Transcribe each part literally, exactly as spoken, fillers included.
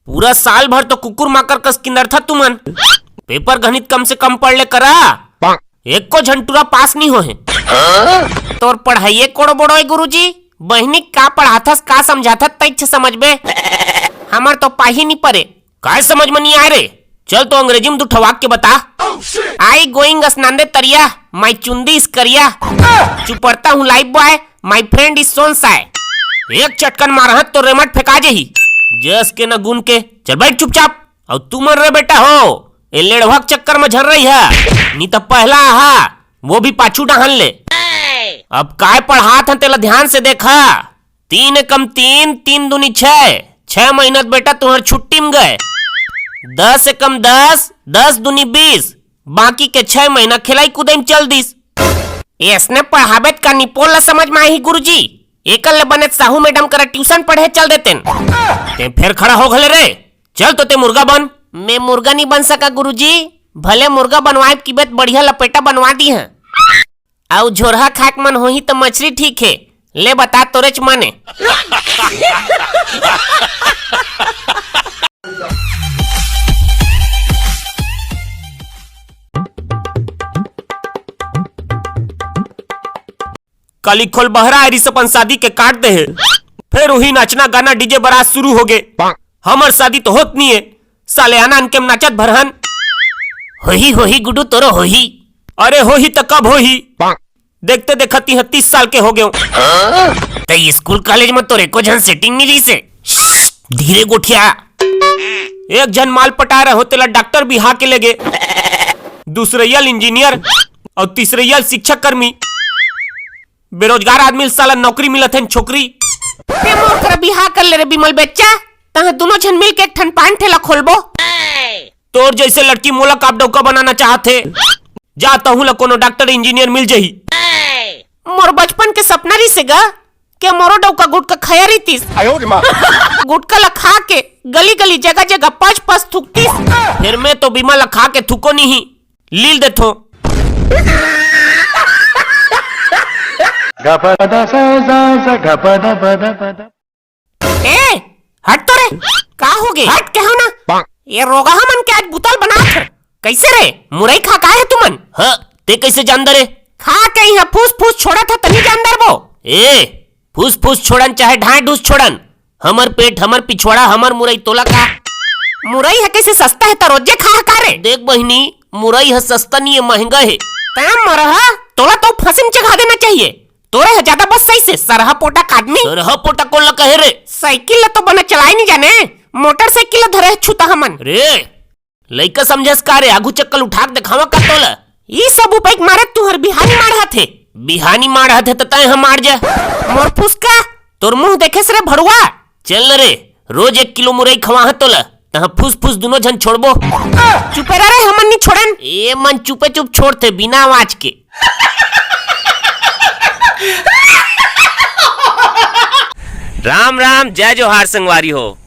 पूरा साल भर तो कुकुर माकर कस किंदरथा तुमन। पेपर गणित कम से कम पढ़ ले करा। एको झन टूरा पास नहीं हो हे। तोर पढ़ाई कोड़ो बोड़ो हे गुरुजी। बहिनी का पढ़ाथस, का समझाथस, तैछ समझबे। हमर तो पाही नहीं परे। काय समझ में नहीं आय रे? चल तो अंग्रेजी में दू ठो वाक्य बता। I going स्नान दे तरिया, my चुंदी is करिया। चुपरता हूँ life boy, my friend is सोन साय। एक चटकन मारहत तो रेमट फेंका जही। जस के न गुन के। चल बैठ चुपचाप। अउ तुमन रे बेटा हो, ए लेड़वा के चक्कर में झन रही है, नी त पहला आहा, वो भी पाछू डहन ले। अब काय पढ़ात हन तेला ध्यान से देखा। तीन एकम तीन, तीन दूनी छह, छह महीना त बेटा तुहर छुट्टी में गए। दस एकम दस, दस दूनी बीस, बाकी के छह महीना खेलाई कूदे में चल दिस। ऐसने पढ़ाबे त का निपोल ला समझ में आही गुरुजी? एकर ले बने साहू मैडम करा ट्यूशन पढ़े चल देतेन। ते फेर खड़ा हो घले रे, चल तो ते मुर्गा बन। मैं मुर्गा नहीं बन सका गुरुजी, भले मुर्गा बनवाए किबे त बढ़िया लपेटा बनवा दी हैं। अउ झोरहा खाक मन होही त मछली ठीक हे। ले बता तोरेच मने। काली खोल बहरा आय रिस अपन शादी के काट दे हे। फेर उही नाचना गाना डीजे बारात शुरू हो गे। हमर शादी तो होत नहीं है, साले आना अनके नाचत भरहन। होही होही गुडू तोरो होही। अरे होही त कब होही? देखते देखत इहाँ तीस साल के हो गए। तई स्कूल कॉलेज में तोरे को झन सेटिंग नहीं रही से। धीरे गोठिया। एक झन माल पटा रहे हो तेला डॉक्टर बिहा के ले गे। दूसरैया ल इंजीनियर अउ तीसरैया ल शिक्षा कर्मी। बेरोजगार आदमी ल साला नौकरी मिलत हे न छोकरी। ते मोर करा बिहा कर ले रे बिमल बेच्चा, तहां दोनों झन मिल के एक ठन पान ठेला खोलबो। तोर जैसे लड़की मोला काप डौका बनाना चाहत हे, जा तहूं ला कोनो डॉक्टर इंजीनियर मिल जही। मोर बचपन के सपना रिसे गा, के मोरो डौका गुटका खाया रहितिस। गुटका ला खा के गली गली जगह जगह पच पच थूकतिस। फिर मैं तो बीमा ला खा के थूको नहीं, लील देथो। ए, हट तो रे, का हो गे? हट के हो ना। ये रोगहा मन के आज बुतल बनात हे। कैसे रे? मुरई खा का हे तुमन? हाँ, ते कैसे जान दे रे? खा के यहाँ फूस फूस छोड़त हे तनी जान दे बो। ए, फूस फूस छोड़न चाहे ढाई ढूस छोड़न, हमर पेट, हमर पिछवाड़ा, हमर मुरई तोला का? मुरई हे कैसे सस्ता हे त रोजे खा का रे? देख बहिनी, मुरई हे सस्ता नहीं हे, महंगा हे। तैं मरहा, तोला तो फांसी में चढ़ा देना चाहिए। तोरे ह ज्यादा बस सही से सरहा पोटा का आदमी। सरहा पोटा कोन ला कहे रे? साइकिल ला तो बने चलाए नहीं जाने, मोटरसाइकिल ला धरे छूता हमन। रे, लइका समझस का रे? आगू चक्कल उठा के देखावा का तोला? ई सब उपाय के मारे तुहर बिहानी मार हथे। बिहानी मार हथे त तय हम मार जा। मोर फुसका, तोर मुंह देखे से रे भड़ुआ। चल न रे, रोज एक किलो मुरई खवा ह तोला। तहां फूस फूस दुनो झन छोड़बो। चुपे रह रे, हमन नी छोड़न। ए मन चुपे चुप छोड़थे बिना आवाज के। राम राम, जय जोहार संगवारी हो।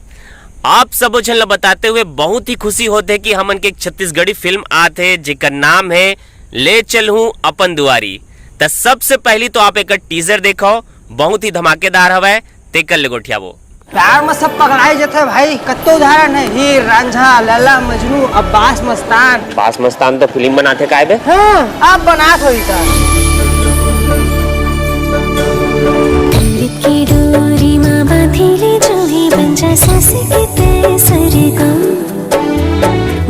आप सबो झन ल बताते हुए बहुत ही खुशी होथे कि हमन के एक छत्तीसगढ़ी फिल्म आत हे जेकर नाम हे ले चलहूं अपन दुआरी। त सबसे पहली तो आप एकर टीजर देखो, बहुत ही धमाकेदार हवय, तेकर ले गोठियाबो। प्यार में सब पगलाए जथे भाई, कत्तो उदाहरण है हीर रांझा, लैला मजनू, अब्बास मस्तान। अब्बास मस्तान तो फिल्म बनाथे काय बे? हाँ, आप बनात होही का? के डोरी मा बांधी ले जो ही बन जा सास के तय सरगम।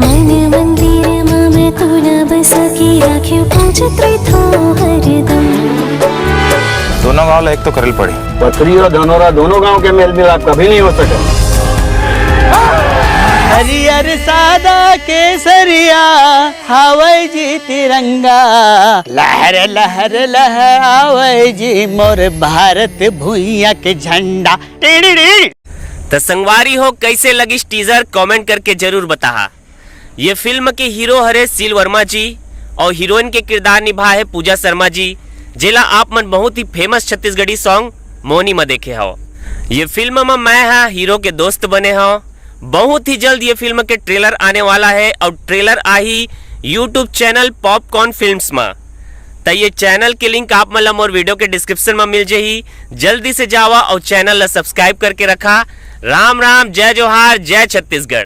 मन मंदिर मा मैं तोला बसा के राख्यो पूजत रहिथो हरदम। दोनों गांव ला एक तो करल पड़ी। पथरी और धनोरा दोनों गांव के मेल मिलाप कभी नहीं हो सके। हरियर सादा केसरिया हावै जी तिरंगा, लहर लहर लहरावै जी मोर भारत भुइया के झंडा। टीडीडी। त संगवारी हो, कैसे लगिस टीजर, कमेंट करके जरूर बताहा। ये फिल्म के हीरो हरे सील वर्मा जी और हीरोइन के किरदार निभा है पूजा शर्मा जी, जेला आप मन बहुत ही फेमस छत्तीसगढ़ी सॉन्ग मोनी म देखे हव। ये फिल्म म मैं हा हीरो के दोस्त बने हव। बहुत ही जल्द ये फिल्म के ट्रेलर आने वाला है और ट्रेलर आही YouTube चैनल पॉपकॉर्न फिल्म्स म। त ये channel के link आप मन ला मोर video के description में मिल जाही। जल्दी से जावा और channel ला subscribe करके रखा। राम राम, जय जोहार, जय छत्तीसगढ़।